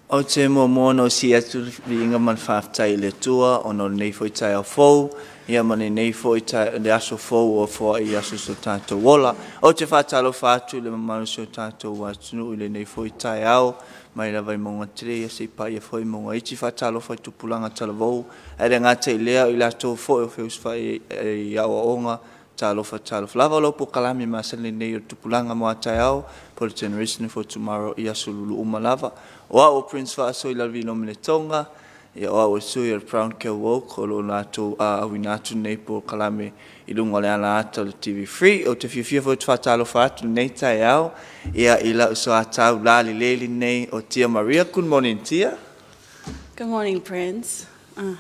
Ou te muamua ona ou sii atu le viiga ma le faafetai i le Atua ona o lenei foi taeao fou, ia ma lenei foi le aso fou ua foai i aso o so tatou ola. Ou te faatalofa atu i le mamalu o si o tatou atunuu i lenei foi taeao, mai lava i mauga tele ia seia paia foi mauga iti. Faatalofa i tupulaga talavou, ae le gata i lea o i latou foi o feusufai i aoaoga, talofa talofa lava. O lau polokalame masani lenei o le Tupulaga mo a taeao po o le Generation for Tomorrow i aso Lulu uma lava. O au o Prince Faasoi le Letoga, ia o au o le sui o le Brown Girl Woke o lo o latou auina atu lenei polokalame i luga o le alaata o le TV3. Ou te fiafia foi ou te faatalofa atu i lenei taeao ia i lau soatau lalelei lenei o Tia Maria. Good morning, Tia. Good morning, Prince.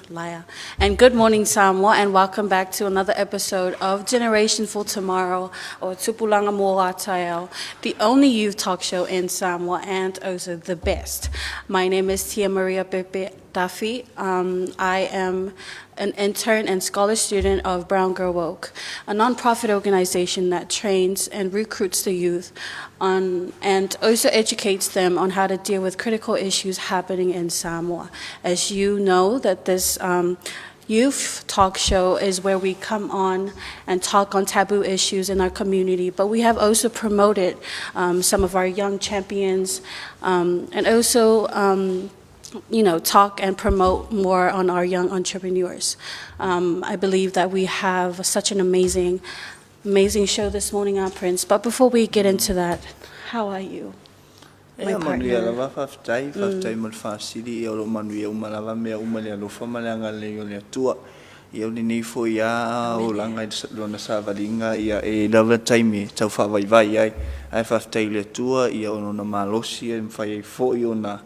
Liar. And good morning, Samoa, and welcome back to another episode of Generation for Tomorrow, or Tupulaga Mo a Taeao, the only youth talk show in Samoa and also the best. My name is Tia Maria Pepe Duffy. I am an intern and scholar student of Brown Girl Woke, a non-profit organization that trains and recruits the youth on and also educates them on how to deal with critical issues happening in Samoa. As you know, that this youth talk show is where we come on and talk on taboo issues in our community, but we have also promoted some of our young champions and also talk and promote more on our young entrepreneurs. I believe that we have such an amazing, amazing show this morning, our Prince. But before we get into that, how are you, my Ia manuia partner? Lava, faafetai, faafetai mo le faafesili. Ia o lo o manuia uma lava mea uma i le alofa ma le agalelei o le Atua. Ia o lenei foi a olaga i lona savaliga ia e lava taimi e tau faavaivai ai. Ae faafetai i le Atua ia o lona malosi e mafai ai foi ona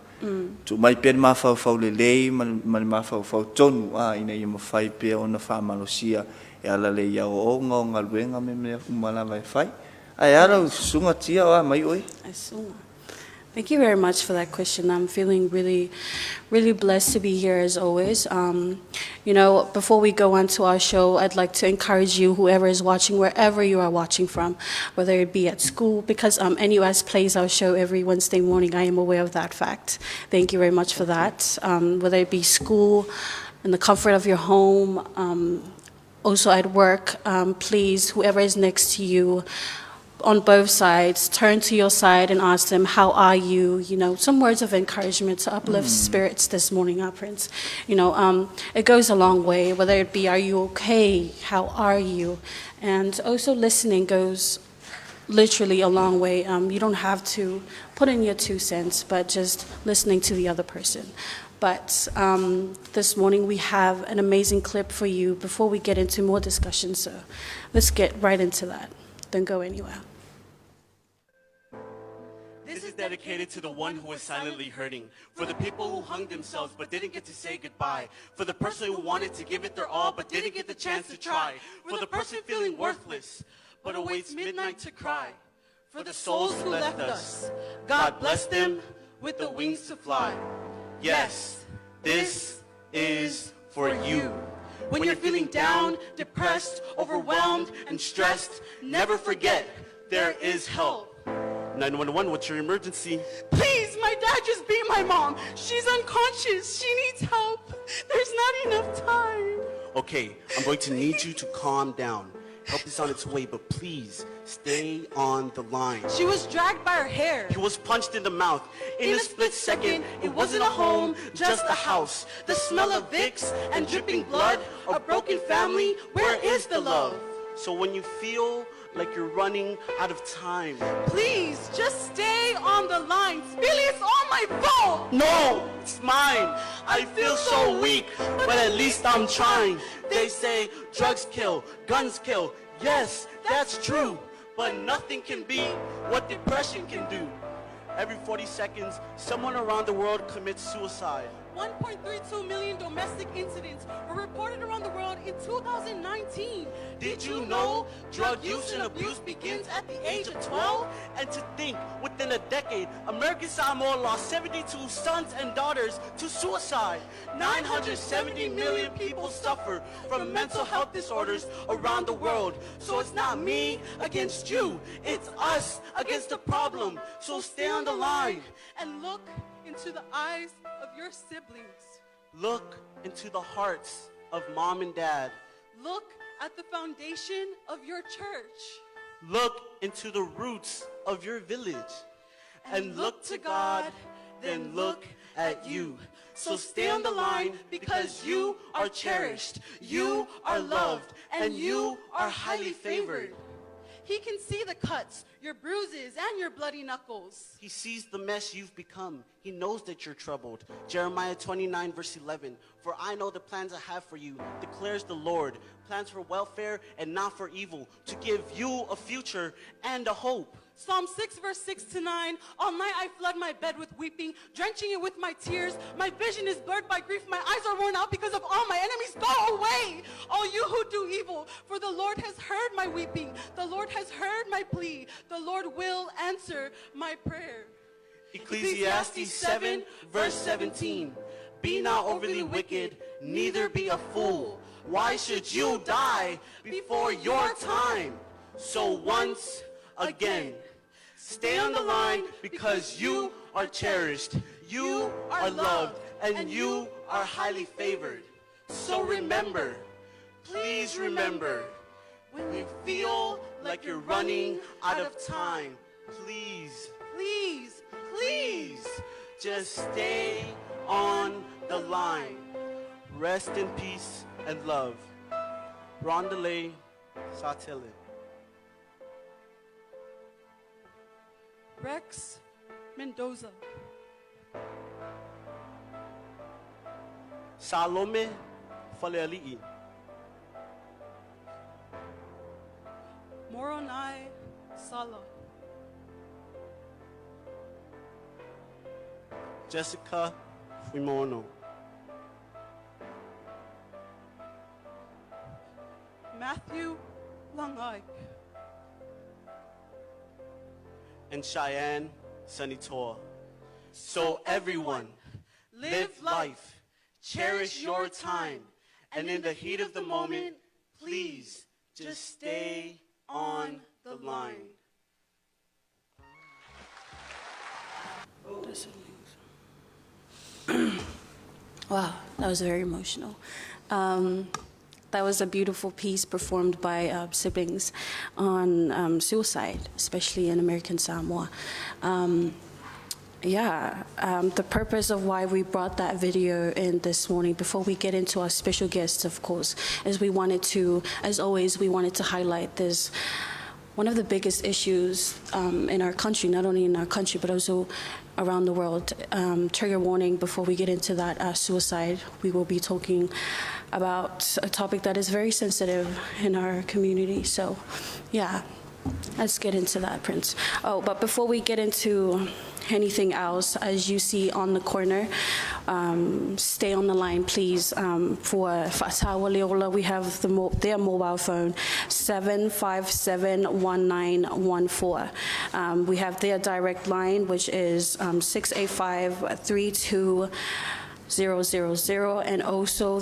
tuu mai pea le mafaufau lelei ma le mafaufau tonu a ina ia mafai pea ona faamalosia e ala lea i aoaoga o galuega ma mea uma lava e fai. Ae a lau susuga Tia o a mai oe? Asuma. Thank you very much for that question. I'm feeling really, really blessed to be here as always. Before we go on to our show, I'd like to encourage you, whoever is watching, wherever you are watching from, whether it be at school, because NUS plays our show every Wednesday morning. I am aware of that fact. Thank you very much for that. Whether it be school, in the comfort of your home, also at work, please, whoever is next to you, on both sides, turn to your side and ask them, "How are you?" Some words of encouragement to uplift spirits this morning, our Prince. It goes a long way, whether it be, "Are you okay? How are you?" And also listening goes literally a long way. You don't have to put in your 2 cents, but just listening to the other person. But this morning we have an amazing clip for you before we get into more discussion. So let's get right into that. Don't go anywhere. This is dedicated to the one who is silently hurting, for the people who hung themselves but didn't get to say goodbye, for the person who wanted to give it their all but didn't get the chance to try, for the person feeling worthless but awaits midnight to cry, for the souls who left us. God bless them with the wings to fly. Yes, this is for you. When you're feeling down, depressed, overwhelmed, and stressed, never forget there is help. 911, what's your emergency? Please, my dad just beat my mom. She's unconscious. She needs help. There's not enough time. Okay, I'm going to need you to calm down. Help is on its way, but please stay on the line. She was dragged by her hair. He was punched in the mouth. In a split second, it wasn't a home, just a house. The smell of Vicks and dripping blood, a broken family, where is the love? So when you feel like you're running out of time, Please, just stay on the line. Spilly, it's all my fault. No, it's mine. I feel so weak, but at least I'm trying. They say drugs kill, guns kill. Yes, that's true. But nothing can be what depression can do. Every 40 seconds, someone around the world commits suicide. 1.32 million domestic incidents were reported around the world in 2019. Did you know drug use and abuse begins at the age of 12? And to think, within a decade, American Samoa lost 72 sons and daughters to suicide. 970 million people suffer from mental health disorders around the world. So it's not me against you, it's us against the problem. So stay on the line. And look into the eyes of your siblings. Look into the hearts of mom and dad. Look at the foundation of your church. Look into the roots of your village. And look to God, then look at you. So stay on the line because you are cherished, you are loved, and you are highly favored. He can see the cuts, your bruises, and your bloody knuckles. He sees the mess you've become. He knows that you're troubled. Jeremiah 29, verse 11. For I know the plans I have for you, declares the Lord, plans for welfare and not for evil, to give you a future and a hope. Psalm 6, verse 6 to 9. All night I flood my bed with weeping, drenching it with my tears. My vision is blurred by grief. My eyes are worn out because of all my enemies. Go away, all you who do evil, for the Lord has heard my weeping. The Lord has heard my plea. The Lord will answer my prayer. Ecclesiastes 7, verse 17. Be not overly wicked, neither be a fool. Why should you die before your time? So once again, stay on the line because you are cherished, you are loved, and you are highly favored. So remember, please remember, when you feel like you're running out of time, please, Please, please just stay on the line. Rest in peace and love. Rondele Satele. Rex Mendoza. Salome Faleali'i. Moroni Sala. Jessica Fuimono. Matthew Langai. And Cheyenne Sunnytoa. So everyone, live life, cherish your time, and in the heat of the moment, please just stay on the line. The siblings. Wow, that was very emotional. That was a beautiful piece performed by siblings on suicide, especially in American Samoa. The purpose of why we brought that video in this morning, before we get into our special guests, of course, is we wanted to, as always, we wanted to highlight this, one of the biggest issues in our country, not only in our country, but also around the world. Trigger warning, before we get into that, suicide, we will be talking about a topic that is very sensitive in our community. Let's get into that, Prince. Oh, but before we get into anything else, as you see on the corner, stay on the line, please. For Fa'ataua Le Ola, we have their mobile phone, 757-1914. We have their direct line, which is 685-32000, and also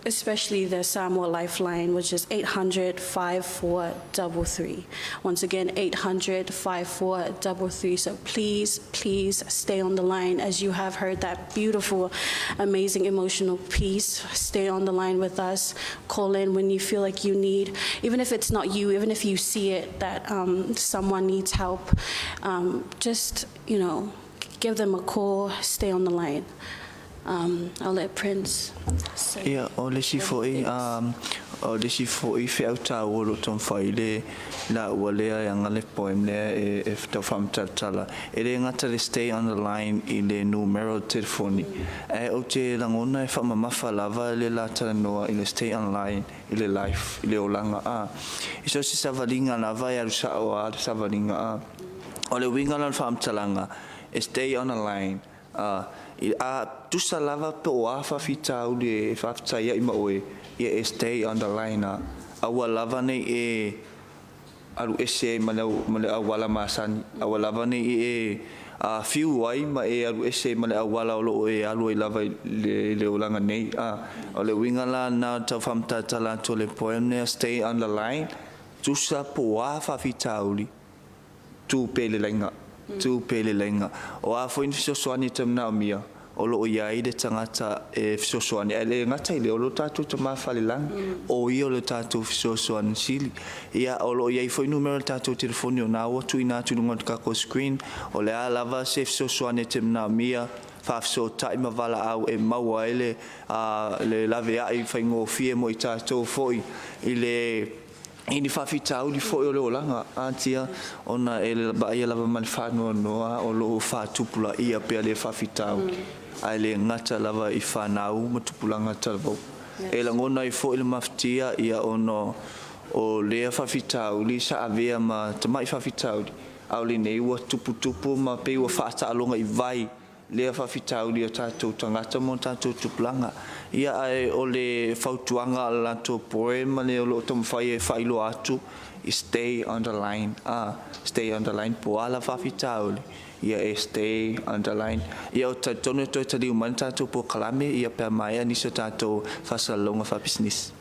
especially the Samoa Lifeline, which is 800-5433. Once again, 800-5433. So please, please stay on the line. As you have heard that beautiful, amazing, emotional piece, stay on the line with us. Call in when you feel like you need, even if it's not you, even if you see it, that someone needs help, just, give them a call, stay on the line. I'll let Prince say. Yeah, o le si foi, o le si foi fe au tā o lo ton whai le la ua lea e anga le poem lea e tau whamtaratala. E le ngata le stay on the line i le numero telefoni. E o te langona e whamamafa lava le la tala noa i le stay on line i le life, i le olanga a. I so se savalinga lava e aru sa o a le savalinga a. O le winga lan whamtalanga e stay on the line. A tusa lava po o a faafitauli e faafetaia'i ma oe, ia e stay on the line, a aua lava nei e alu ese ai ma le auala masani, aua lava nei e fiu ai ma e alu ese ma le auala o loo e alu ai lava i le olaga nei. A o le uiga la na tau faamatala atu o le poem lea, stay on the line, tusa po o a faafitauli, tu pea i le laina, tu pea i le laina. O a foi ni fesoasoani e te manaomia, o loo i ai le tagata e fesoasoani, ae le gata i lea o lo tatou Tama falelagi, o ia o le tatou fesoasoani sili. Ia, o loo i ai foi numera o le tatou telefoni o na ua tuuina atu i luga o le tatou screen. O le a lava se fesoasoani e te manaomia, faafesootai ma valaau e maua ai le laveai faigofie mo i tatou foi i le i ni faafitauli foi o le olaga atia, ona e vaaia lava ma le faanoanoa o loo faatupulaia pea le faafitauli, ae le gata lava i fanau ma tupulaga talavou. E lagona ai foi le mafatia ia ona o lea faafitauli sa avea ma tama'i faafitauli, a o lenei ua tuputupu ma pei ua faataaloga i vai lea faafitauli o tatou tagata mo tatou tupulaga. Ia, ae o le fautuaga a le latou poem lea o loo taumafai e faailoa atu, stay on the line, stay on the line, po o a faafitauli, ia e stay on the line. Ia, o talitonu e toe taliu mai le tatou polokalame ia pe a maea nisi o tatou faasalalauga faapisinisi.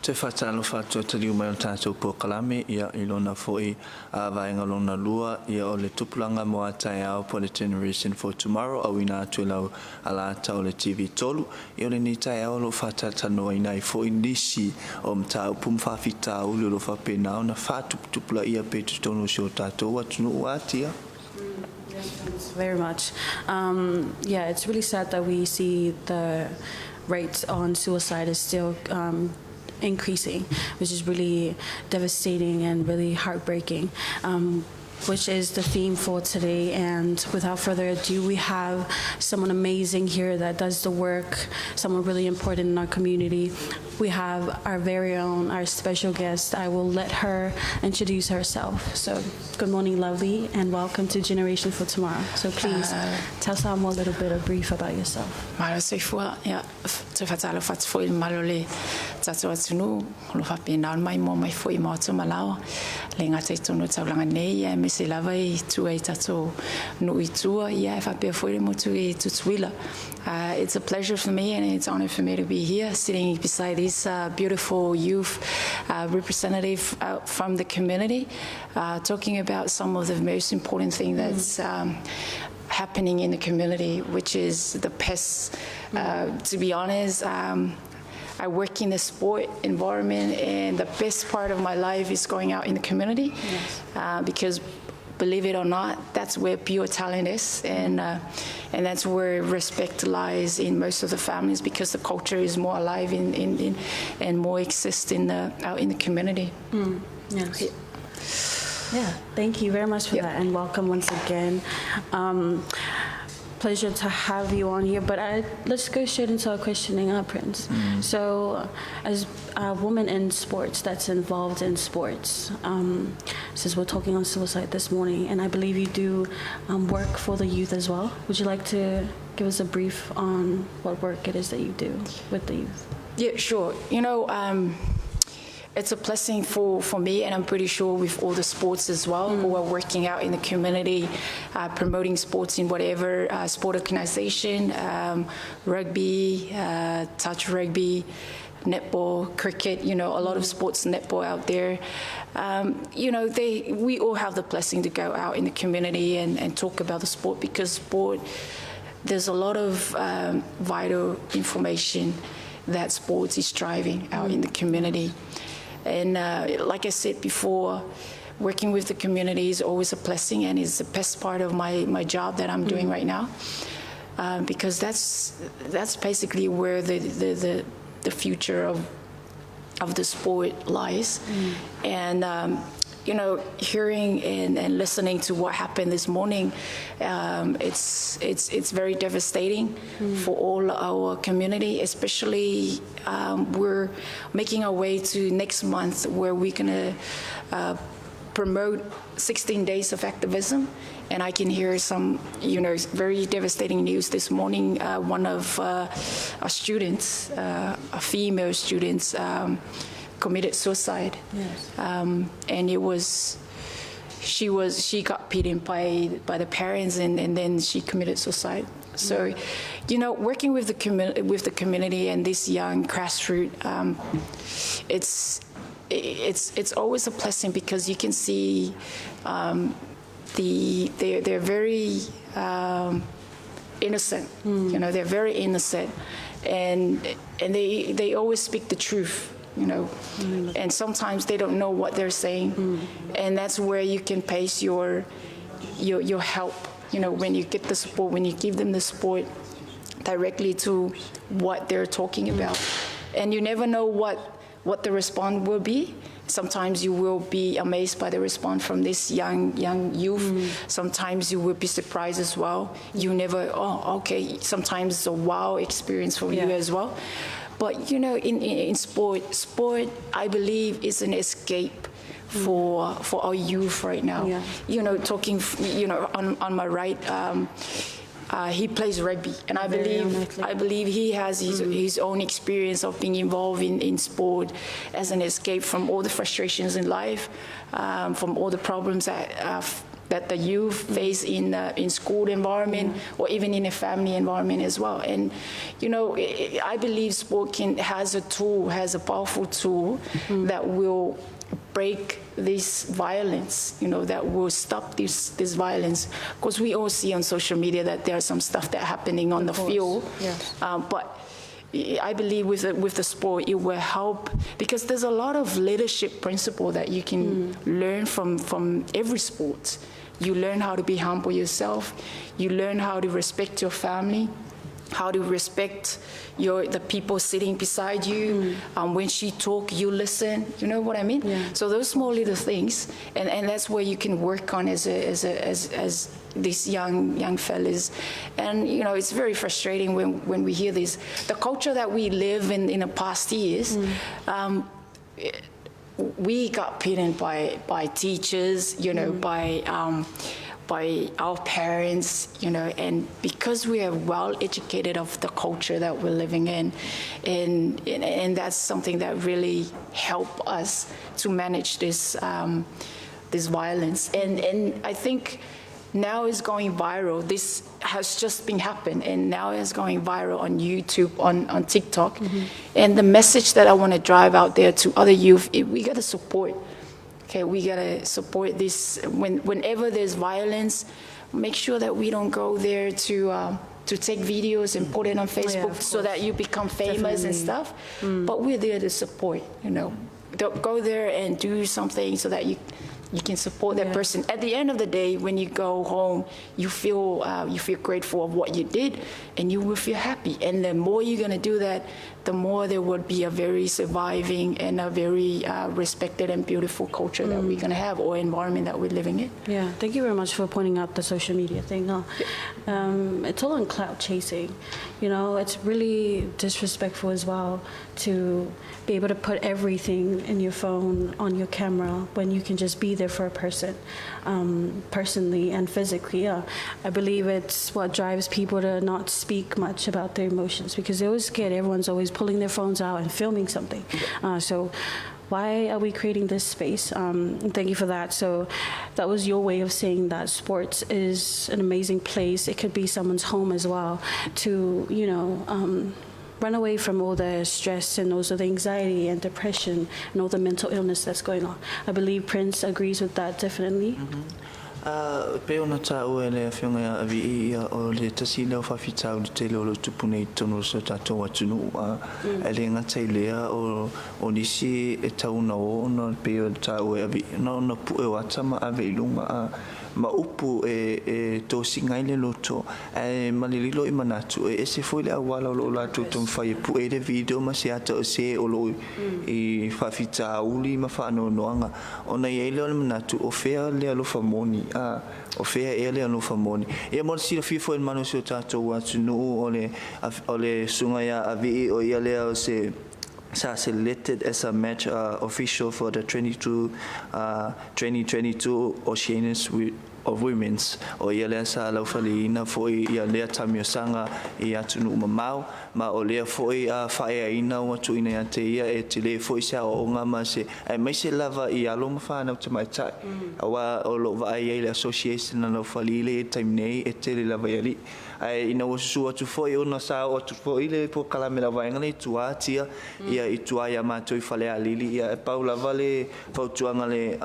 Te faatalofa atu e taliu mai o le tatou polokalame ia i lona foi a vaega lona lua ia o le tupulaga mo a taeao po o le Generation for Tomorrow auina atu e lau alata o le TV3 ia o lenei taeao o lo o faatalatalanoaina ai foi nisi o mataupu ma faafitauli o lo o faapena ona faatuputupulaia pea i totonu o si o tatou atunuu atia. Thanks very much. Yeah, it's really sad that we see the rate on suicide is still increasing, which is really devastating and really heartbreaking. Which is the theme for today. And without further ado, we have someone amazing here that does the work, someone really important in our community. We have our very own, our special guest. I will let her introduce herself. So, good morning, lovely, and welcome to Generation for Tomorrow. So, please tell someone a little bit of brief about yourself. Malo soifua, ia, toe faatalofa atu foi i le mamalu o le tatou atunuu, o lo o faapena ona maimoa mai foi i maota ma laoa, le gata i totonu o le taulaga nei, aemaise lava i tua i tatou nuu i tua, ia e faapea foi le motu i Tutuila. It's a pleasure for me and it's an honor for me to be here sitting beside this beautiful youth representative from the community, talking about some of the most important thing that's happening in the community, which is the pests. To be honest, I work in the sport environment, and the best part of my life is going out in the community, because believe it or not, that's where pure talent is, and that's where respect lies in most of the families, because the culture is more alive in and more exists in the out in the community. Yes. Yeah, thank you very much for that, and welcome once again. Pleasure to have you on here, but let's go straight into our questioning, Prince. So, as a woman in sports that's involved in sports, since we're talking on suicide this morning, and I believe you do work for the youth as well. Would you like to give us a brief on what work it is that you do with the youth? Yeah, sure. It's a blessing for me, and I'm pretty sure with all the sports as well, who are working out in the community, promoting sports in whatever sport organization, rugby, touch rugby, netball, cricket, a lot of sports netball out there. We all have the blessing to go out in the community and talk about the sport, because sport, there's a lot of vital information that sports is driving out in the community. And like I said before, working with the community is always a blessing, and is the best part of my job that I'm doing right now, because that's basically where the future of the sport lies. And hearing and listening to what happened this morning, it's very devastating for all our community, especially we're making our way to next month where we're going to promote 16 days of activism. And I can hear some very devastating news this morning. One of our students, a female student, committed suicide. And she got beaten by the parents, and then she committed suicide. So, working with the community and this young grassroots, it's always a blessing, because you can see they're very innocent. They're very innocent, and they always speak the truth. And sometimes they don't know what they're saying, and that's where you can pace your help. When you get the support, when you give them the support directly to what they're talking about, and you never know what the response will be. Sometimes you will be amazed by the response from this young youth. Sometimes you will be surprised as well. You never, oh, okay. Sometimes it's a wow experience for you as well. But in sport, I believe is an escape for our youth right now. Talking, on my right, he plays rugby, and Very unlikely. I believe he has his own experience of being involved in sport as an escape from all the frustrations in life, from all the problems that that the youth face in school environment or even in a family environment as well. And I believe sport can has a tool, has a powerful tool that will break this violence, that will stop this violence. Because we all see on social media that there's some stuff that happening on the field. But I believe with the sport, it will help because there's a lot of leadership principle that you can learn from every sport. You learn how to be humble yourself. You learn how to respect your family, how to respect the people sitting beside you. When she talk, you listen. You know what I mean? Yeah. So those small little things, and that's where you can work on as a, as a, as these young fellas. And it's very frustrating when we hear this. The culture that we live in the past years. We got beaten by teachers, by our parents, and because we are well educated of the culture that we're living in, and that's something that really help us to manage this violence. And I think now it's going viral. This has just been happened, and now it's going viral on YouTube, on TikTok. And the message that I want to drive out there to other youth, we got to support. Okay, we gotta support this. Whenever there's violence, make sure that we don't go there to take videos and put it on Facebook Of so that you become famous and Definitely. Stuff. But we're there to support. Don't go there and do something so that you can support that person. At the end of the day, when you go home, you feel grateful of what you did, and you will feel happy. And the more you're gonna do that, the more there will be a very surviving and a very respected and beautiful culture that we're gonna have, or environment that we're living in. Yeah, thank you very much for pointing out the social media thing. Huh? It's all on clout chasing. It's really disrespectful as well to be able to put everything in your phone, on your camera, when you can just be there for a person, personally and physically. Yeah, I believe it's what drives people to not speak much about their emotions because they're always scared. Everyone's always pulling their phones out and filming something. So why are we creating this space? Thank you for that. So that was your way of saying that sports is an amazing place. It could be someone's home as well to run away from all the stress and also the anxiety and depression and all the mental illness that's going on. I believe Prince agrees with that definitely. Pe ona tāua e le afioga ia Avi'i ia o le tasi lea o faafitauli tele o lo tupu nei tonu o so tatou atunuu e le gata i lea o nisi e tauna o ona pei o tāua e Avi'i ona pu'e o ata ma ave i luga ma upu e tosiga ai le loto ae ma le lilo i manatu e ese foi le auala o loo latou taumafai e pu'e ai le video ma se ata o se o loo i faafitauli ma faanoanoaga ona i ai lea o le manatu o fea le alofa moni o fea ea le alofa moni ia mo le silafia foi le manu o si o tatou atunuu o le susuga ia Avi'i o ia lea o se sa selected as a match official for the 2022 Oceanias of Women's o ia lea sa laufaliina foi ia lea tamiosaga i atunuu mamao ma o lea foi a faaeaina ua tuuina ia te ia e tele foi se aoaoga ma se ae maise lava i alo ma fanau tamaitai auā o loo vaai ai le association na laufali le taimi nei e tele lava i alii ae ina ua susu atu foi ona sa oo atu foi le polokalame le vaega le i tua atia ia i tua ia matou i Falealili ia e pau lava le fautuaga le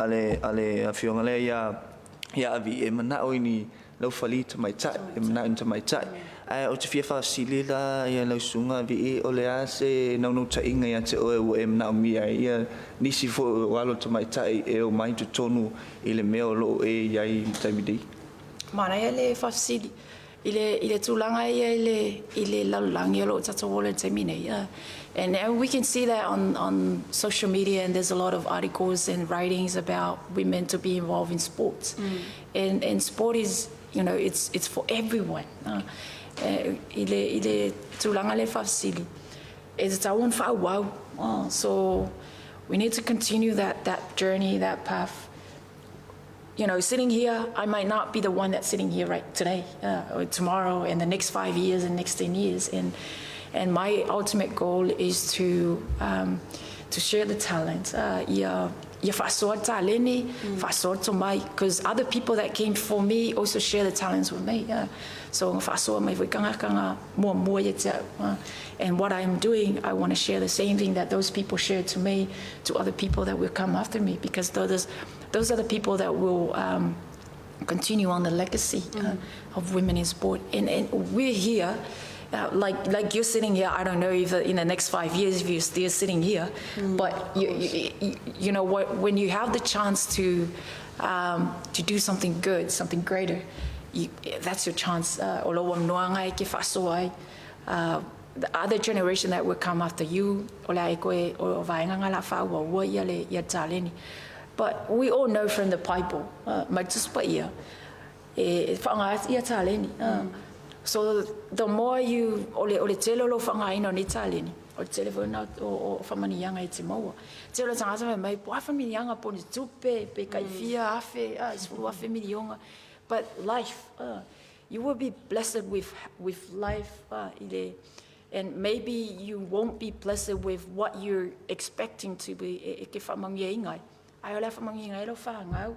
ale afioga lea ia Avi e manao i ni laufali tamaitai e manao i ni tamaitai ae o te fia faafesili la ia lau susuga Avi'i o le a se naunautaiga ia te oe ua e manaomia ai ia nisi foi o alo tamaitai e o mai totonu i le mea o loo e i ai i le taimi nei. Manaia le faafesili i le tulaga ia i le lalolagi o loo tatou ola i le taimi nei. And we can see that on social media, and there's a lot of articles and writings about women to be involved in sports. And sport is, it's for everyone. I le tulaga le faafesili e tatau ona faaauau. So we need to continue that journey, that path. Sitting here, I might not be the one that's sitting here right today, or tomorrow, and the next 5 years and next 10 years. And my ultimate goal is to share the talent. Ia Ia faasoa taleni, faasoa tomai, because other people that came for me also share the talents with me. Yeah. So faasoa mai foi tagata muamua ia te au. And what I'm doing, I want to share the same thing that those people shared to me to other people that will come after me, because those are the people that will continue on the legacy of women in sport. And we're here, like you're sitting here. I don't know if in the next 5 years if you're still sitting here, but you know what? When you have the chance to do something good, something greater, that's your chance. O lou avanoa e ke faasoa ai. The other generation that will come after you, o le ai koe o vaenga nga la wha ua ia le ia taleni. But we all know from the Bible, mai Tusi Paia, e whaanga ia taleni. So the more you, o le tele o lo whaangaina o ni taleni, o le tele foi na o whamanianga e te maua. Tele o tagata mai mai, po a whamanianga po ni tupe, pe kai fia afe, 10,000 milionga. But life, you will be blessed with life, ile, and maybe you won't be blessed with what you're expecting to be e ke whamangia ingai. Ai o le whamangia ingai lo whangau.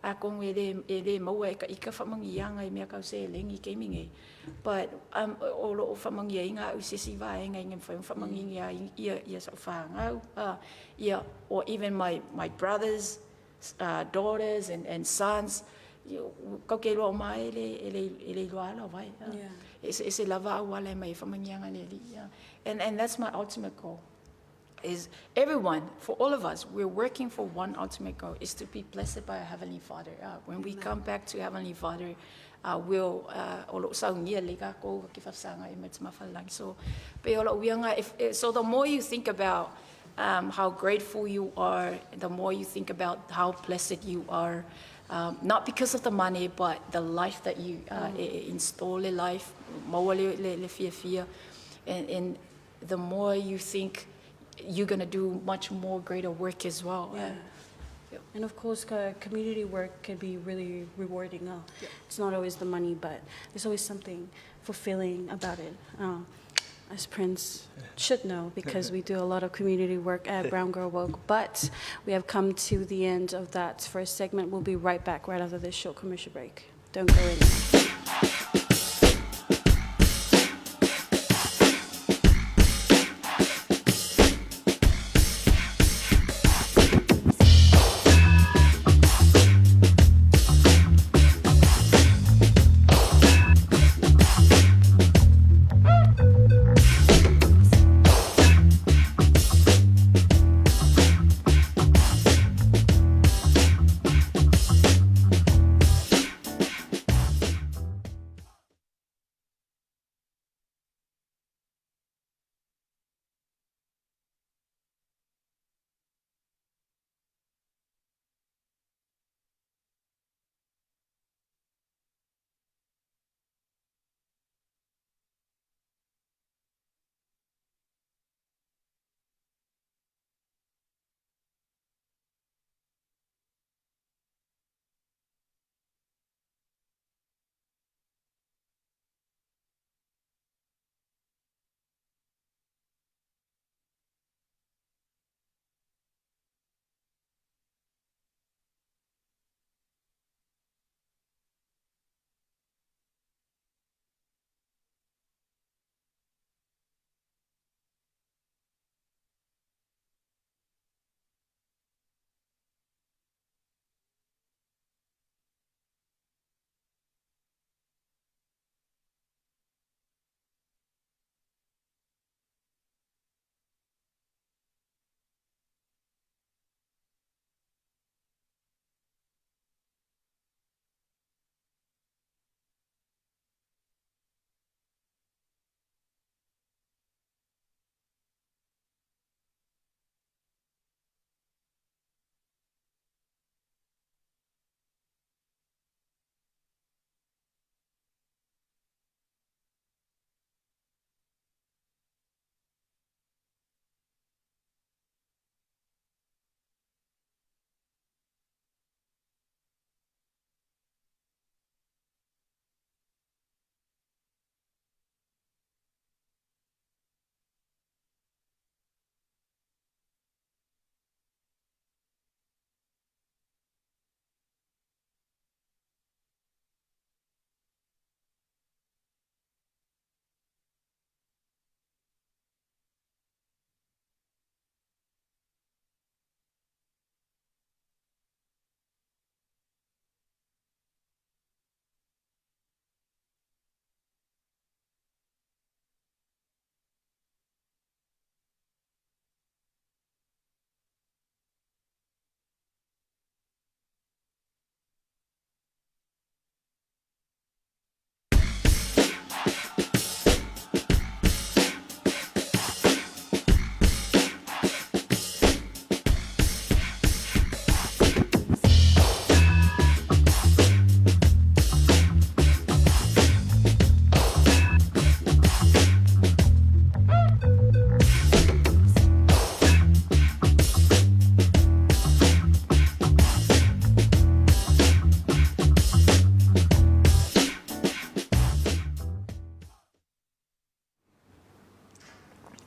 A kong e le maua e ka ika whamangianga i mea kau se lengi ke minge. But o lo o whamangia inga au sisi vaenga inga mwhai whamangia ia ia sa whangau. Ia, or even my brothers, daughters and sons, kau ke loa mai e le iloa ala vai. E se lava au ala e mai whamangianga le li. Yeah. And that's my ultimate goal is everyone, for all of us, we're working for one ultimate goal, is to be blessed by our Heavenly Father. When we come back to Heavenly Father, we'll, o lo saungia le ka ko ki whafsanga e mai te mawhalangi. So, pe o lo uianga, if, eh, so the more you think about how grateful you are, the more you think about how blessed you are, not because of the money, but the life that you install in life, maua le fia fia, and the more you think you're going to do much more greater work as well. Yeah. And of course, community work can be really rewarding. It's not always the money, but there's always something fulfilling about it. As Prince should know, because we do a lot of community work at Brown Girl Woke. But we have come to the end of that first segment. We'll be right back right after this short commercial break. Don't go anywhere.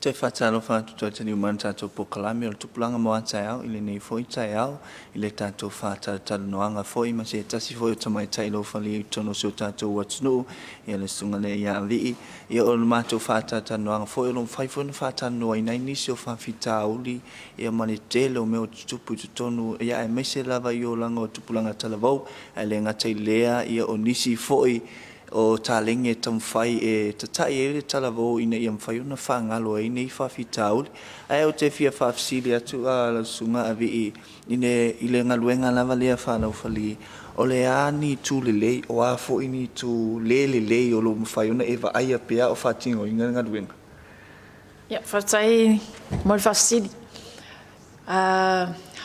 Toe faatalofa atu toe taliu mai le tatou polokalame o le Tupulaga mo a Taeao i lenei foi taeao i le tatou faatalatalanoaga foi ma se tasi foi o tamaitai laufali i totonu o si o tatou atunuu, ia le susuga lea ia Avii. Ia o le matou faatalatalanoaga foi o lo o mafai foi ona faatalanoaina ai nisi o faafitauli ia ma le tele o mea o tutupu i totonu, ia aemaise lava i olaga o tupulaga talavou. Ae le gata i lea, ia o nisi foi o taleni e taumafai e tatai ai le talavou ina ia mafai ona faagalo ai nei faafitauli. Ae ou te fia faafesili atu lau Susuga Avii i le galuega lava lea faa-laufali, o le a ni itu lelei, o a foi ni itu le lelei o lo o mafai ona e vaaia pea o faatinoina le galuega? Ia, faafetai mo le faafesili.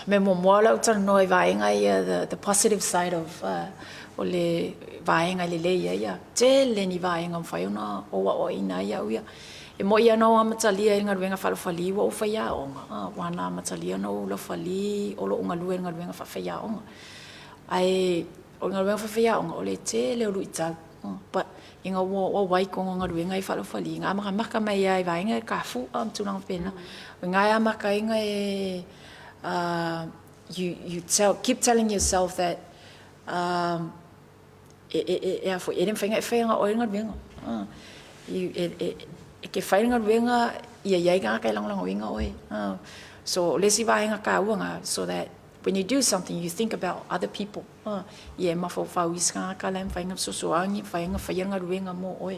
Mea muamua o le a ou talanoa i vaega ia, the positive side of o le vaega lelei ai ia. Tele ni vaega mafai ona ou aoaoina ai au ia. E moi lava na ou amatalia i le galuega faalaufali ua ou faiaoga, aua na amatalia ona ou laufali o lou galue i le galuega faafaiaoga. Ae o le galuega faafaiaoga, o le tele o luitau, but ina ua ou auai i totonu o galuega ia faalaufali, na amatamata mai lava i vaega ia kafua ma tulaga faapena. O i ina e amata ai ona e you keep telling yourself that e le mafai ona e faia na o oe le galuega. E te fai le galuega, ia i ai tagata e lagolagoina oe. So o le isi vaega taua lena, so that when you do something, you think about other people. Ia e mafaufau i isi tagata la e mafai ona fesoasoani, mafai ona faia le galuega mo oe.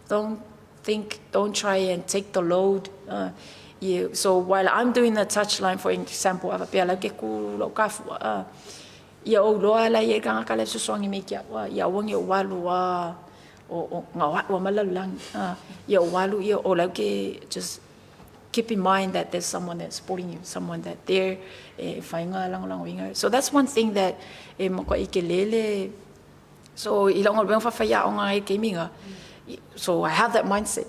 Don't think, don't try and take the load. Yeah, so while I'm doing the touchline, for example, a faapea la ke ku lau kafua, ia ou loa la i ai tagata la e fesoasoani mai ia te au, ia aua ne i ou alu o ngā oa ma lalulagi. Ia ou alu ia o lau ke just keep in mind that there's someone that's supporting you, someone that there e whainga lagolagoina. So that's one thing that e matua i ke lele. So i lau galuega faafaiaoga ai taimi so I have that mindset.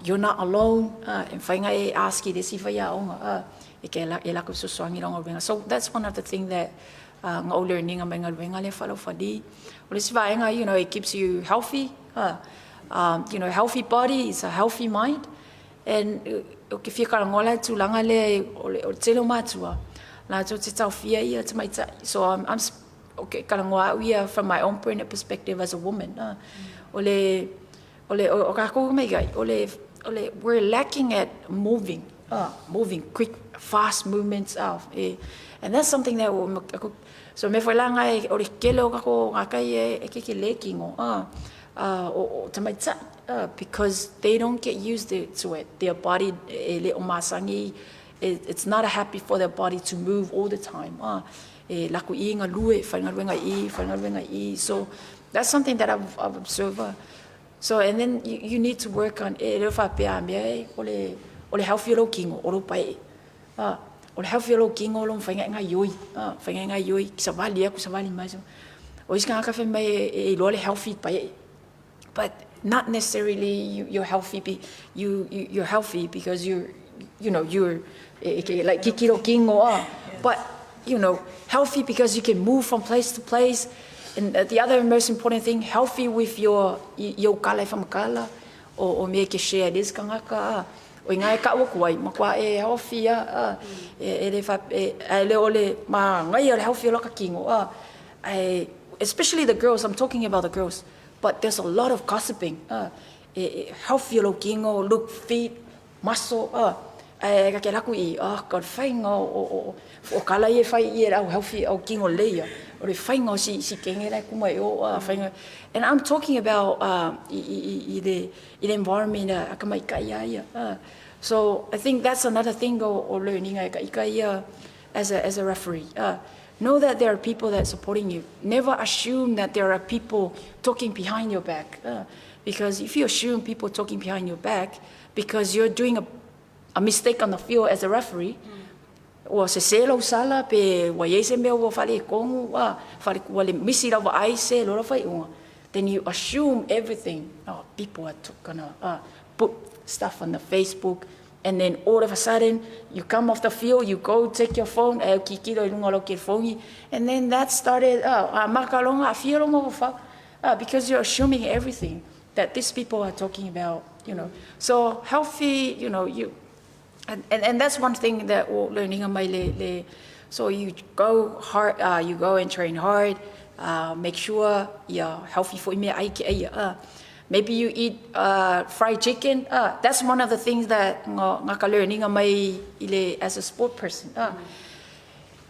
You're not alone. E whainga e ask i le isi faiaoga e ke e lako fesoasoani i lau galuega. So that's one of the thing that nga ou learning mai galuega lea faalaufali. O le isi vaega, it keeps you healthy. Healthy body is a healthy mind. And o ke fia talanoa la i le tulaga lea o le tele o matua latou te taofia ia tamaitai. So I'm okay, talanoa au ia from my own perspective as a woman. O le o tatou tamaitai, o le we're lacking at moving quick, fast movements. And that's something that so me foi la ngai o le tele o tatou tagata ia e kekele kino o tamaitai because they don't get used to it. Their body e le o masani, it's not a happy for their body to move all the time. E laku i galue, whai i, whai i. So that's something that I've observed. So and then you need to work on e leo whapea mea e o le healthy o lou kino, o lou pae. O le healthy o lou kino o lou whainga ngā ioi. Whainga ngā ioi, ki sa wali aku, sa wali mai. O isi ngā kafe mai e iloa le healthy pae. But not necessarily you're healthy be, you're healthy because you're you know you're like kikiro kingo but healthy because you can move from place to place. And the other most important thing, healthy with your kala e whamakala o me ke share this kangaka o inga e ka ku ai ma kwa e healthy a e le fa e le o le ma ngai o le healthy o ka kingo a especially the girls. I'm talking about the girls, but there's a lot of gossiping. Healthy lo kingo, look fit, muscle, e ka ke laku i oh god whainga o kala i e whai i e au healthy au kingo leia o le whainga o si kenge lai kuma e o whainga. And I'm talking about i le environment a ka mai kai ia. So I think that's another thing o learning e ka ika ia as a referee. Know that there are people that are supporting you. Never assume that there are people talking behind your back, because if you assume people talking behind your back because you're doing a mistake on the field as a referee, ua sesē lau sala pe ua iai se mea ua faaletonu a fale ua le misi lau vaai se lola faaiuga, then you assume everything. Oh, people are gonna put stuff on the Facebook, and then all of a sudden you come off the field, you go take your phone e kikilo i luga o lau telefoni, and then that started makaloga afia lou mafaufau because you're assuming everything that these people are talking about. You know. So healthy, you and that's one thing that ua learn iga mai le. So you go hard, you go and train hard, make sure ia healthy foʻi meaai ke aia. Maybe you eat fried chicken. That's one of the things that nga ka learn iga mai i le as a sport person.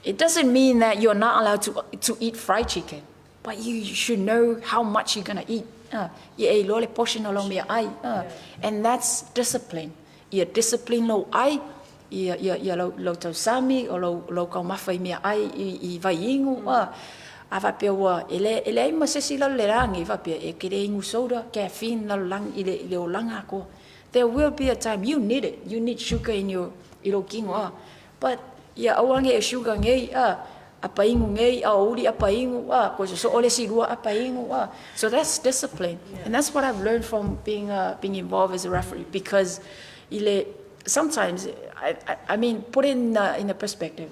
It doesn't mean that you're not allowed to eat fried chicken, but you should know how much you're gonna eat. Ia e iloa le portion o lau meaai. And that's discipline. Ia discipline lou ai, ia lau tausami, o lau kaumafa i meaai i vaiinu. A faapea ua, e leai ma se isi lalo le lagi, faapea, e ke le inu soda, caffeine lalo lagi, i le olaga atoa. There will be a time you need it. You need sugar in your, i lou tino. But ia aua ne e sugar nei, apa inu nei, a uli apa inu, ko so o le si lua apa inu. So that's discipline. And that's what I've learned from being involved as a referee, because i le, sometimes, I mean, put in a perspective,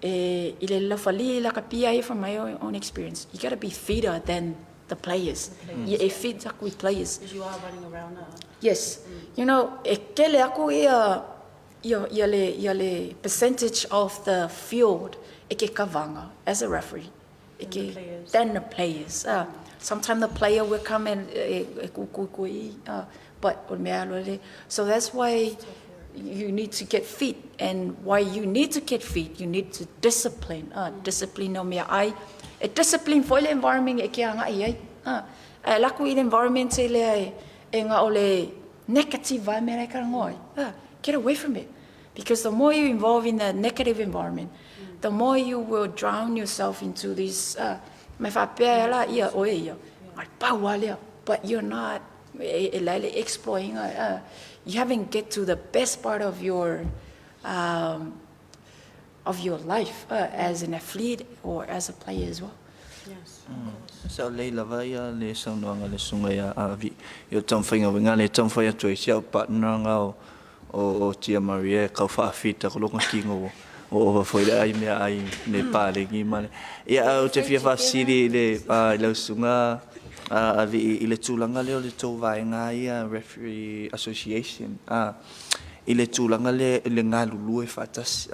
i le laufali la kapia ai, from my own experience, you gotta be fitter than the players. Ia e fit aku i players. Because you are running around. Yes. E kele aku ia le percentage of the field e ke kavanga as a referee. E Than ke, the players. Than the players. Sometimes the player will come and e ku ku ku i, but o le mea alo le. So that's why you need to get fit, and why you need to get fit, you need to discipline. Discipline o mea ai. E discipline foi le environment e ke anga i ai. E laku i le environment e lea e nga o le negative environment e karangoi. Get away from it. Because the more you involve in the negative environment, the more you will drown yourself into this, me whapea la ia o e ia. Ai pau lea. But you're not e laile exploring, you haven't get to the best part of your life as an athlete or as a player as well. Yes. Sa lei lava ia le saunoaga le susuga ia Avi i o taumafaiga uiga le taumafai atu ai si au partner ga o Tia Maria e kau faafita ko loga kingo o ova foi le ai mea ai le palegi ma le ia au te fia faafesili i le i lau susuga Avi i le tulaga lea o le tou vaega ia referee association i le tulaga lea i le galulue faatasi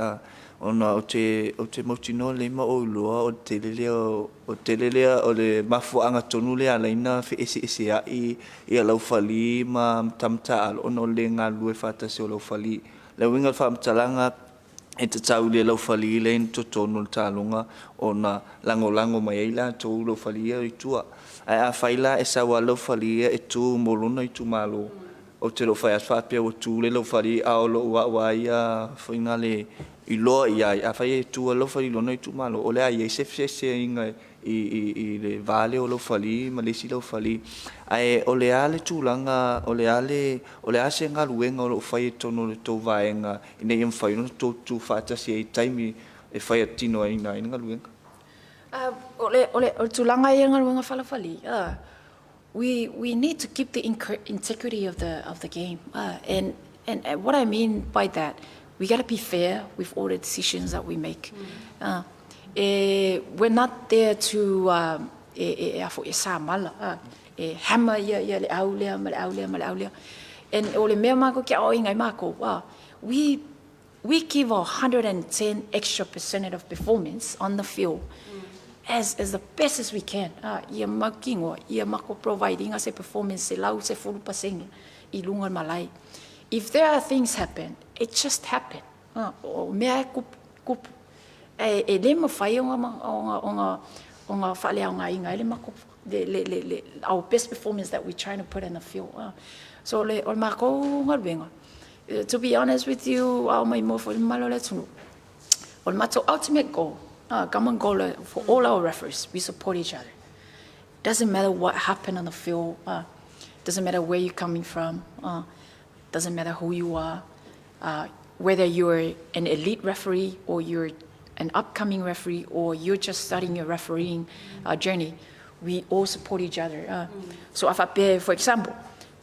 ona o te mautinoa lelei ma ou iloa o le tele lea o tele lea o le mafuaaga tonu lea alaina feeseeseai ia laufali ma matata alo ona o le galulue faatasi o laufali. Le uiga o le faamatalaga e tatau i le laufali lea i totonu o le taaloga ona lagolago mai ai latou laufali ia i tua, ae afai la e sau lava laufali ia e tu mo lona itumalo, ou te le o fai atu faapea ua tu le laufali, a o lou au a ia foiga le iloa i ai, afai e tu lava laufali i lona itumalo, o le a i ai se feseseaiga i le va lea o laufali ma le isi laufali. Ae o le a le tulaga o le a le o le a se galuega o loo fai i totonu o le tou vaega ina ia mafai ona outou tutufaatasi ai i taimi e fai atino ai le galuega? O le tulaga ia galuega faalaufali, we need to keep the integrity of the game. And what I mean by that, we got to be fair with all the decisions that we make. We're not there to e afo e sa mala, e hammer ia le au lea ma le au lea ma le au lea. And o le mea mako kia o ingai mako, we give 110 extra percent of performance on the field as the best as we can. Ia makingo, ia mako providing se performance se lau se fulu pasenge i lunga malai. If there are things happen, it just happen. O mea e kupu, kupu. E le mawhai o ngā whalea o ngā inga, e le mako, le, our best performance that we're trying to put in the field. So le, o le mako ngaluenga. To be honest with you, au mai mo fo malo le tunu. O le matou ultimate goal, common goal for all our referees, we support each other. Doesn't matter what happened on the field, doesn't matter where you're coming from, doesn't matter who you are, whether you're an elite referee or you're an upcoming referee or you're just starting your refereeing journey, we all support each other. So a faapea, for example,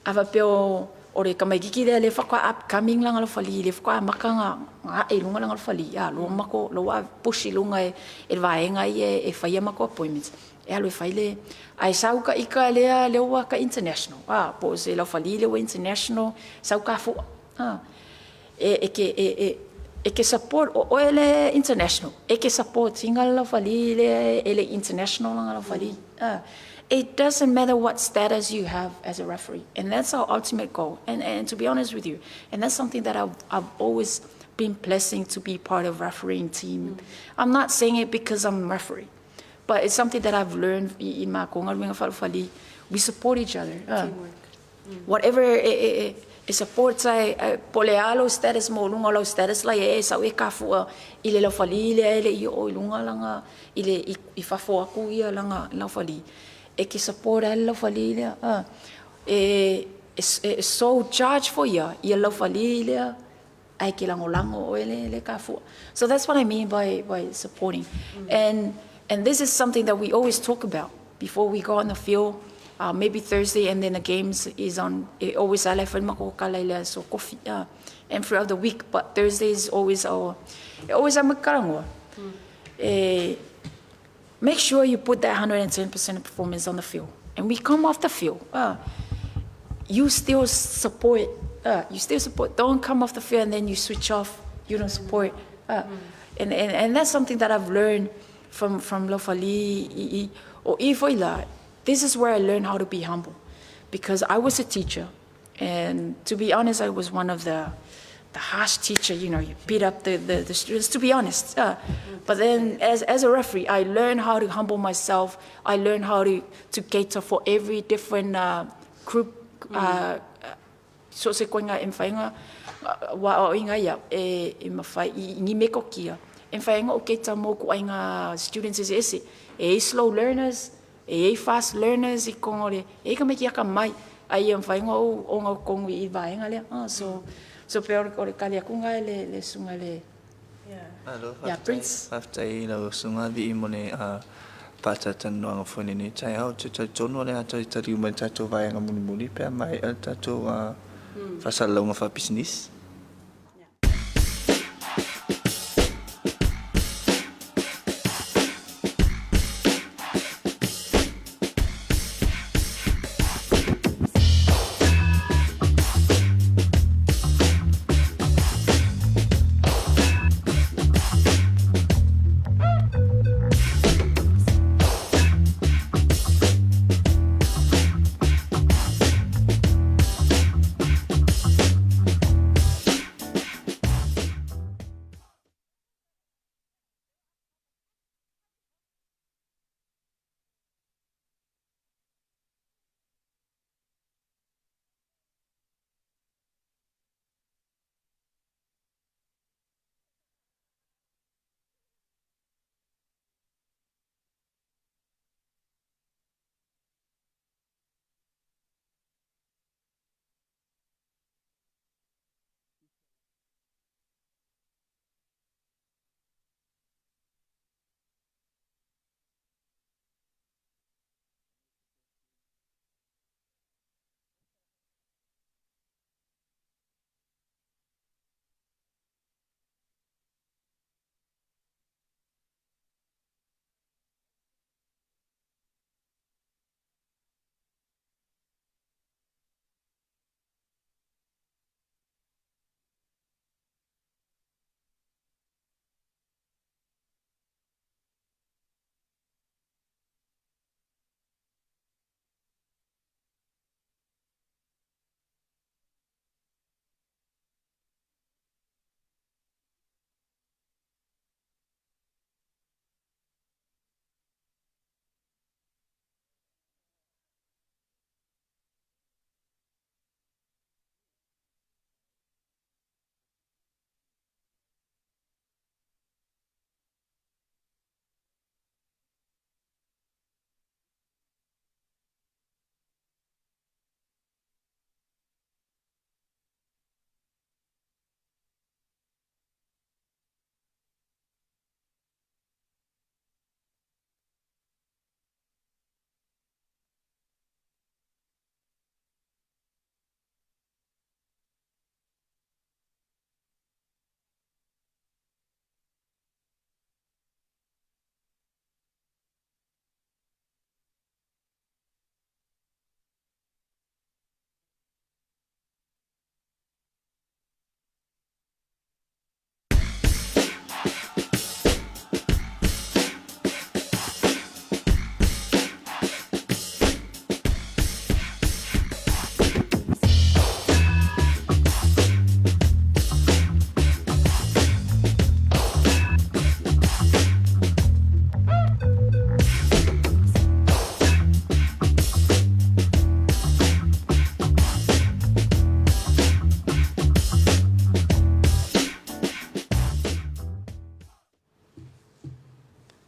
a faapea o le kamaikiki lea le whakwa upcoming langa lo fali, le whakwa maka ngā e lunga langa lo fali, a lo mako, lo wa push i lunga e vaenga i e whaia mako appointments. E alu e fai le ae sau ka ika lea lea ua ka international a po o se laufali lea ua international sau kafu'a a e e ke e e e ke support o oe le international e ke support inga le laufali lea e le international langa laufali a. It doesn't matter what status you have as a referee, and that's our ultimate goal. And to be honest with you, and that's something that I've always been blessing to be part of refereeing team. I'm not saying it because I'm referee, but it's something that I've learned in ma konga luenga fa'alofali. We support each other. Teamwork. Whatever e support ai po le alo status mo lunga lau status la e sau e kafua i le laufali le e le i o i lunga langa i le i fafo aku ia langa laufali e ke support ai le laufali lea e e so charge for ia ia laufali lea ai ke langolango o ele le kafua. So that's what I mean by supporting. And this is something that we always talk about before we go on the field. Maybe Thursday, and then the games is on. It always ala fai mako kala ile so coffee and throughout the week. But Thursday is always our, always am karangoa. Make sure you put that 110% performance on the field. And we come off the field. You still support. You still support. Don't come off the field and then you switch off. You don't support. And that's something that I've learned from Laufali or Ifoila. This is where I learned how to be humble, because I was a teacher, and to be honest, I was one of the harsh teacher. You beat up the students. To be honest, but then as a referee, I learned how to humble myself. I learned how to cater for every different group. So se koinga e mawhainga wa o inga ia e mawhai i ngi me kokia. E mawhainga o keita mō ku ainga students ese ese. E ei slow learners, e ei fast learners i kongo le. E ka meki aka mai ai e mawhainga o ngau kongu i vaenga lea. So pe ore kali akunga e le sunga le. Alo, Yeah, Prince. Faafetai lau suga vi'i mo le fa'atatalanoaga foi lenei taeao te talitonu o le a talitali uma i le tatou vaega mulimuli pe a mae'a le tatou faasalalauga faapisinisi.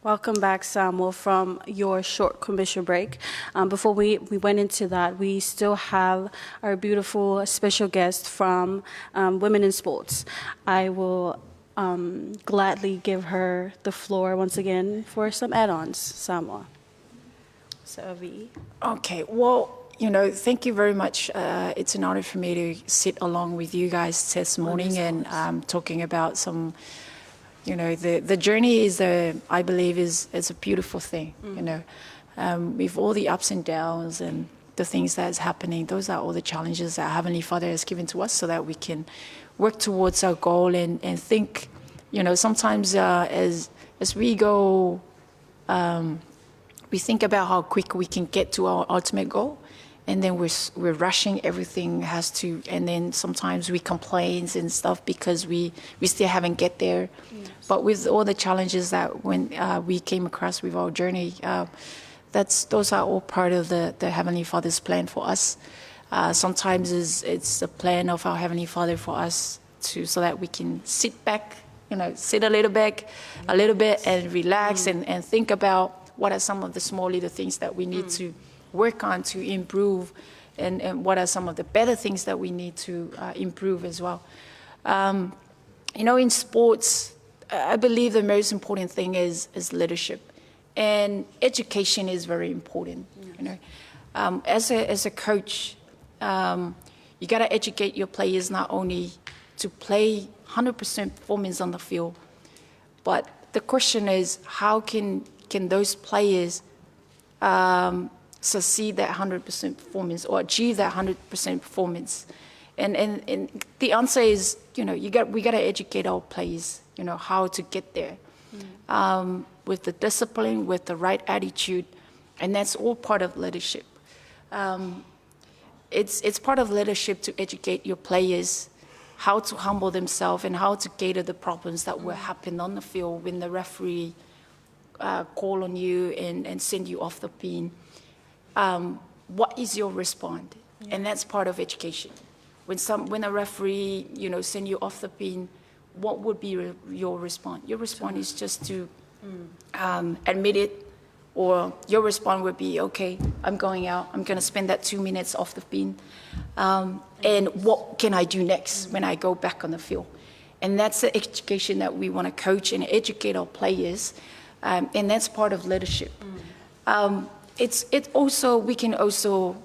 Welcome back, Samuel, from your short commercial break. Before we went into that, we still have our beautiful special guest from Women in Sports. I will gladly give her the floor once again for some add-ons, Samoa. So, Avi. Okay, well, thank you very much. It's an honor for me to sit along with you guys this morning and talking about some, the journey is, I believe, is a beautiful thing, With all the ups and downs and the things that is happening, those are all the challenges that Heavenly Father has given to us so that we can work towards our goal and think, sometimes as we go, we think about how quick we can get to our ultimate goal, and then we're rushing, everything has to, and then sometimes we complain and stuff because we still haven't get there. But with all the challenges that when we came across with our journey, those are all part of the Heavenly Father's plan for us. Sometimes it's a plan of our Heavenly Father for us to so that we can sit back, sit a little back, a little bit and relax and think about what are some of the small little things that we need to work on to improve, and what are some of the better things that we need to improve as well. In sports, I believe the most important thing is leadership, and education is very important. As a coach, you got to educate your players not only to play 100% performance on the field, but the question is how can those players succeed that 100% performance or achieve that 100% performance? And the answer is, we got to educate our players, how to get there with the discipline, with the right attitude, and that's all part of leadership. It's part of leadership to educate your players how to humble themselves and how to cater the problems that will happen on the field when the referee call on you and send you off the pin. What is your response? And that's part of education. When a referee, send you off the pin, what would be your response? Your response is just to admit it, or your response would be, okay, I'm going out, I'm going to spend that 2 minutes off the pin, and what can I do next when I go back on the field? And that's the education that we want to coach and educate our players, and that's part of leadership. We can also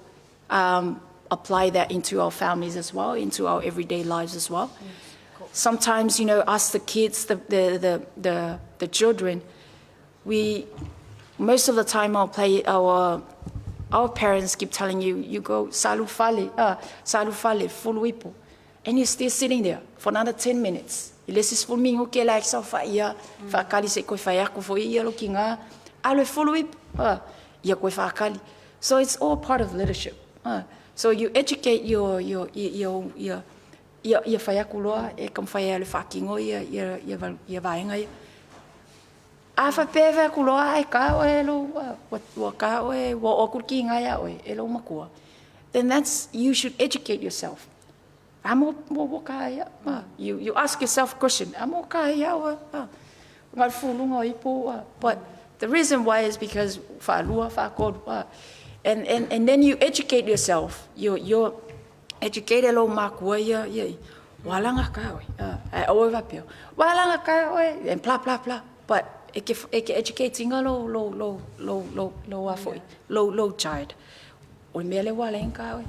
apply that into our families as well, into our everyday lives as well. Cool. Sometimes, us, the kids, the children, we, most of the time our parents keep telling you, you go salu fale, salu fale, full wipo, and you're still sitting there for another 10 minutes. Unless it's for me, okay, like so fa ia, fa kali se koi fa yako fo ia lo kinga, alo full whip, ia koi fa kali. So it's all part of leadership. So you educate your ia, ia whai aku loa, e kam whai a le whakingo ia, ia, ia, ia, ia vaenga ia. A wha pē whai aku loa, ai ka oe lo, wa, wa ka oe, wa o kurki ngā ia oe, e lo makua. Then you should educate yourself. Amo mo mo ka ia, you ask yourself a question. Amo ka ia oe, ngā fulunga i po, But the reason why is because whālua, whākoru, And then you educate yourself. You educate lo makua ia, ia. Walanga ka oe, e oe wapeo. Walanga ka oe, and blah, blah, blah. But e ke educate tinga lo, lo, lo, lo, lo, lo afoi, lo, lo child. O mea le walenga ka oe.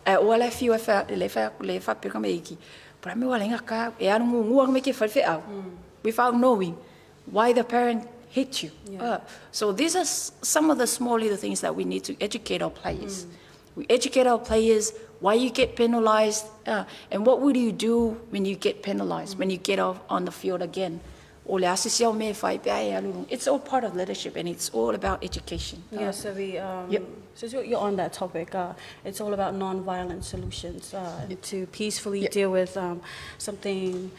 E oa le fiu e wha, le wha, le wha peka me iki. But me walenga ka, e anu ngu ngua me ke whalwhe au. Without knowing why the parent hit you. So these are some of the small little things that we need to educate our players. We educate our players why you get penalized, and what would you do when you get penalized, when you get off on the field again. O le ase siao me whai pea e alu. It's all part of leadership, and it's all about education. Yeah, so we, so you're on that topic. It's all about non-violent solutions to peacefully deal with something,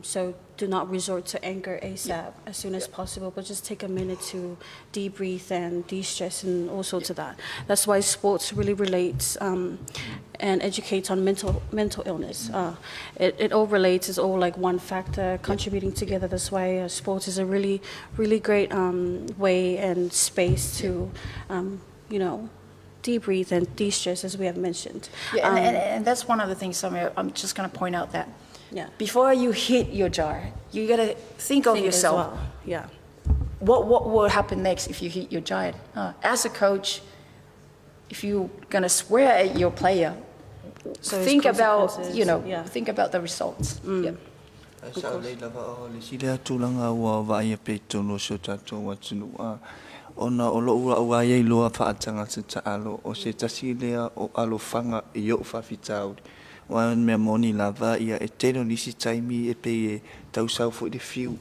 so do not resort to anger ASAP as soon as possible, but just take a minute to debrief and de-stress and all sorts of that. That's why sports really relates and educates on mental illness. It all relates. It's all like one factor contributing together. That's why sports is a really, really great way and space to, debrief and de-stress, as we have mentioned. Yeah, and, and that's one of the things, Samir, I'm just going to point out that before you hit your jar, you got to think of Think as yourself. well. Yeah. What will happen next if you hit your giant? As a coach, if you're going to swear at your player, So it's think about, consequences, you know, think about the results. Yeah. Ae sao lelei lava o le isi lea tulaga ua vaaia pea i totonu o si o tatou atunuu a ona o lou a'u lava ia iloa faaletagata taalo o se tasi lea o alofaga i o'u faafitauli aua o le mea moni lava ia e tele o nisi taimi e pei e tausau foi le fiu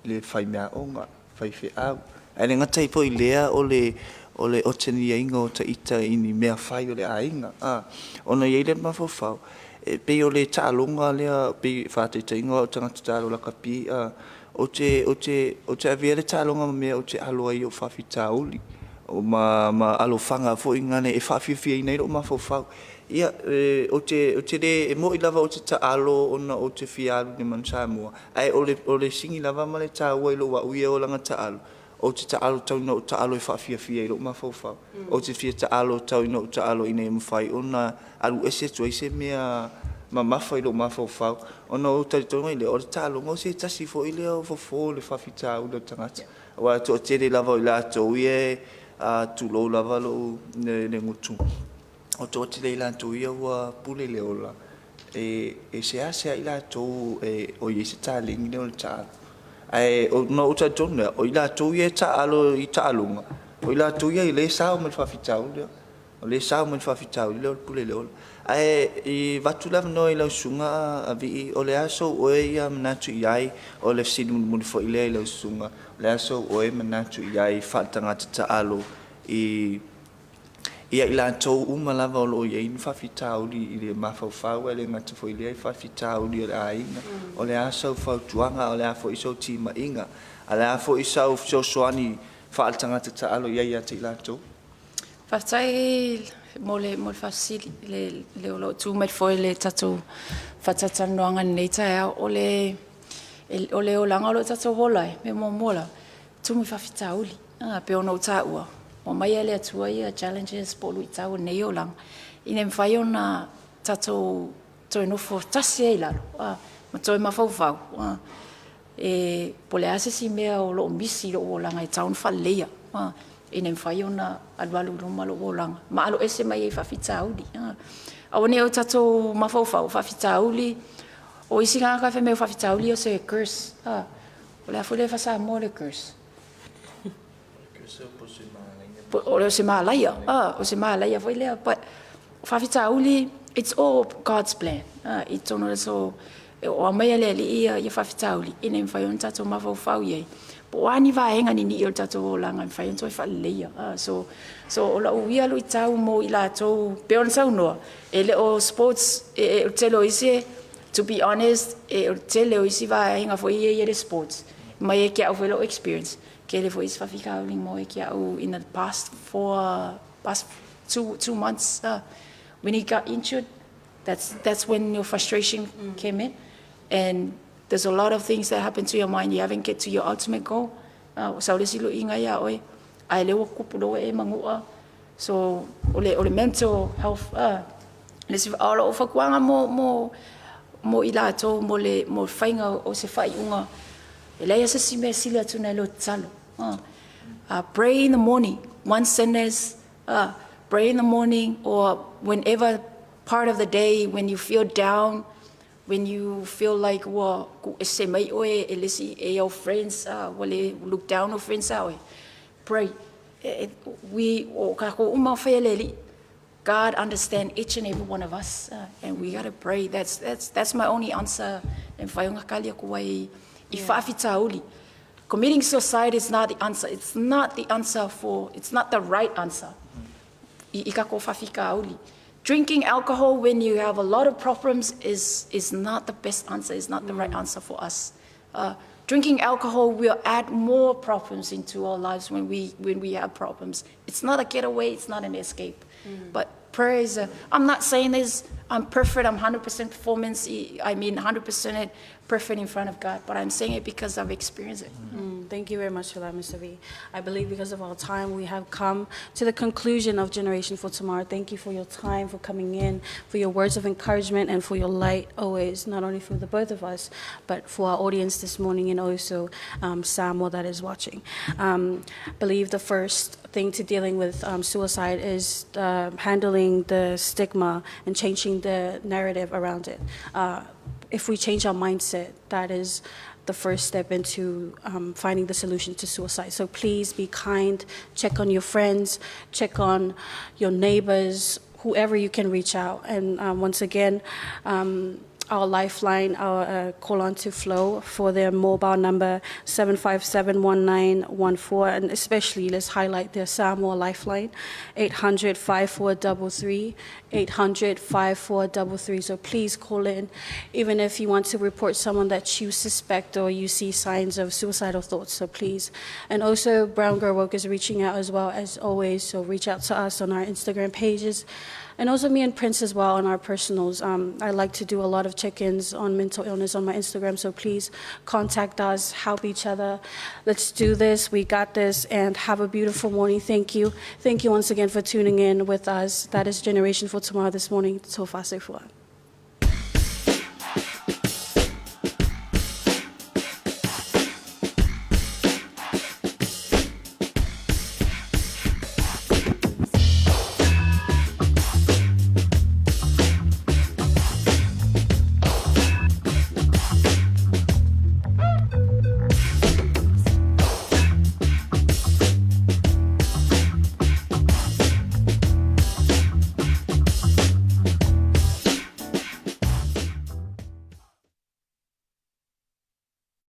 le faimeaoga, faifeau. Ae le gata ai foi i lea o le o le otegiaina o taita i ni mea fai o le aiga, a. Ona i ai lea o le mafaufau, e pei o le taaloga lea, pei faataitaiga o au o le tagata taalo lakapi, a. Ou te, ou te, ou te avea le taaloga ma mea ou te alo ai i ou faafitauli, ma, ma alofaga foi na e faafiafiaina ai lou mafaufau. Ia, e, ou te, ou te le, e moni lava ou te taalo ona ou te fia alu i le Manu Samoa, ae o le, o le sini lava ma le taua i lou au ia olaga taalo, ou te taalo tau ina ou taalo e faafiafia i lou mafaufau. Ou te fia taalo tau ina ou taalo ina ia mafai ona alu ese atu ai se mea mamafa i lou mafaufau. Ona ou talitonu ai lea, o le taaloga o se tasi foi lea o fofo o le faafitauli o le tagata. Aua e toatele lava o i latou ia e, tulou lava lou, le gutu, o toatele i latou ia ua pule le ola, e seasea i latou e o i ai se taleni lea o le taalo. Ae ona ou talitonu lea, o i latou ia e taaalo i taaloga, o i latou ia e le sao mai le faafitauli lea. O le sao mai le faafitauli lea o le pule le ola. Ae i avatu le avanoa i lau susuga a Vii, o le a sou oe ia manatu i ai, o le fesili mulimuli foi lea i lau susuga, o le a sou oe manatu i ai faaletagata taalo i ia i latou uma lava o lo o i ai ni faafitauli i le mafaufau ae le gata foi i lea i faafitauli o le aiga. O le a sau fautuaga, o le a foi sau timaiga, a o le a foi sau fesoasoani faaletagata taalo i ai ia te i latou? Faafetai mo le faafesili le o loo tu mai foi le tatou faatalatalanoaga i lenei taeao. O le olaga o lo o tatou ola e me muamua la tumu i faafitauli pe ona ou taua ua mai e le Atua ia challenges po o luitau o lenei olaga ina ia mafai ona tatou toe nofo tasi ai i lalo ma toe mafaufau e po o le a se isi mea o lo o misi i lou olaga e tatau ona faaleleia ina ia mafai ona alualu i luma lou olaga ma alo ese mai ai faafitauli. Aua ne i o tatou mafaufau faafitauli o isi tagata fai mai o faafitauli o se curse. O le a foi le faa-Samoa le curse? O se malaia, o se malaia foi lea, but faafitauli, it's all God's plan. I totonu o le so o aumaia le Alii ia faafitauli ina ia mafai ona tatou mafaufau i ai po o a ni vaega ninii o le tatou olaga e mafai ona toe faaleleia. So o lau ia luitau mo i latou pe ona saunoa e le o sports e o le tele o isi, to be honest, e o le tele o isi vaega foi ia i le sports mai e ke au foi lou experience tele foi isi faafitauli mo e ke au in the past 4 past 2 months when he got injured, that's when your frustration came in, and there's a lot of things that happen to your mind. You haven't get to your ultimate goal. Sau le isi luiga ia oe ae le ua kupu loa e magua, so o le mental health le isi o lou fautuaga mo i latou mo le mo faiga o se faaiuga e leai se isi mea sili atu nai lo tatalo. Pray in the morning, one sentence, pray in the morning or whenever part of the day when you feel down, when you feel like ua ku ese mai oe e le isi e your friends, ua le look down o friends a oe, pray. We o kākou uma fai e le Alii. God understand each and every one of us, and we got to pray. That's my only answer e mafai ona kali aku ai i faafitauli. Committing suicide is not the answer. It's not the answer for, it's not the right answer i kākou faafitauli. Drinking alcohol when you have a lot of problems is not the best answer, is not the right answer for us. Drinking alcohol will add more problems into our lives when we have problems. It's not a getaway, it's not an escape. But prayer is a, I'm not saying this, I'm perfect, I'm 100% performance, I mean 100% perfect in front of God, but I'm saying it because I've experienced it. Thank you very much for that, Mr. V. I believe because of our time, we have come to the conclusion of Generation for Tomorrow. Thank you for your time, for coming in, for your words of encouragement, and for your light always, not only for the both of us, but for our audience this morning and also Samoa that is watching. Believe the first thing to dealing with suicide is handling the stigma and changing the narrative around it. If we change our mindset, that is the first step into finding the solution to suicide. So please be kind, check on your friends, check on your neighbors, whoever you can reach out. And once again, our lifeline, our call on to Flow for their mobile number 7571914, and especially let's highlight their Samoa lifeline, 800 5433, 800 5433. So please call in, even if you want to report someone that you suspect or you see signs of suicidal thoughts. So please. And also, Brown Girl Woke is reaching out as well as always. So reach out to us on our Instagram pages. And also me and Prince as well on our personals. I like to do a lot of check-ins on mental illness on my Instagram, so please contact us, help each other. Let's do this. We got this, and have a beautiful morning. Thank you. Thank you once again for tuning in with us. That is Generation for Tomorrow this morning. Tofa Soifua.